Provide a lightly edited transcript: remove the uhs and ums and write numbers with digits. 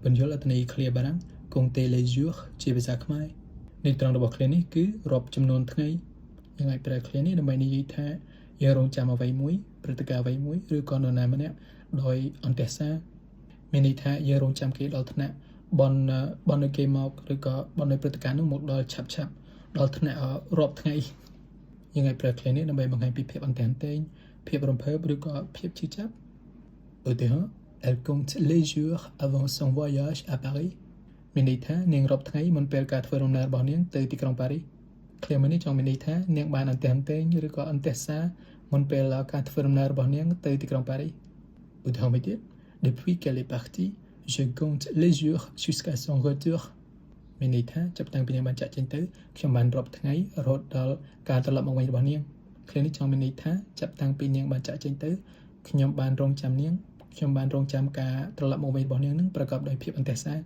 ពន្យល់អត្ថន័យឃ្លាបារាំង compter les jours ជាភាសាខ្មែរន័យត្រង់របស់ឃ្លានេះគឺរាប់ចំនួនថ្ងៃយើងអាចប្រើឃ្លានេះដើម្បីនិយាយថាយើងរងចាំអ្វីមួយព្រឹត្តិការណ៍អ្វីមួយឬក៏នរណាម្នាក់ដោយអន្ទះសារមានន័យថាយើងរងចាំគេដល់ថ្នាក់បនបនឲ្យគេមកឬក៏បនឲ្យព្រឹត្តិការណ៍នោះមកដល់ឆាប់ឆាប់ដល់ថ្នាក់រាប់ថ្ងៃយើងអាចប្រើឃ្លានេះដើម្បីបង្ហាញពីភាពអន្ទះអន្ទែងភាពរំភើបឬក៏ភាពឈឺចាប់ឧទាហរណ៍ Elle compte les jours avant son voyage à Paris. មានន័យថានាងរាប់ថ្ងៃមុនពេលការធ្វើដំណើររបស់នាងទៅទីក្រុងប៉ារីសឃ្លាមួយនេះចង់មានន័យថានាងបានអន្ទះអន្ទែងឬក៏អន្ទះសារមុនពេលការធ្វើដំណើររបស់នាងទៅទីក្រុងប៉ារីសឧទាហរណ៍មួយទៀត Depuis qu'elle est partie, je compte les jours jusqu'à son retour. មានន័យថាចាប់តាំងពីនាងបានចាក់ចេញទៅខ្ញុំបានរាប់ថ្ងៃរហូតដល់ការត្រឡប់មកវិញរបស់នាងឃ្លានេះចង់មានន័យថាចាប់តាំងពីនាងបានចាក់ចេញទៅខ្ញុំបានរងចាំនាងខ្ញុំបានរងចាំការត្រឡប់មកវិញរបស់នាងនឹងប្រកបដោយភាពអន្ទះសារ។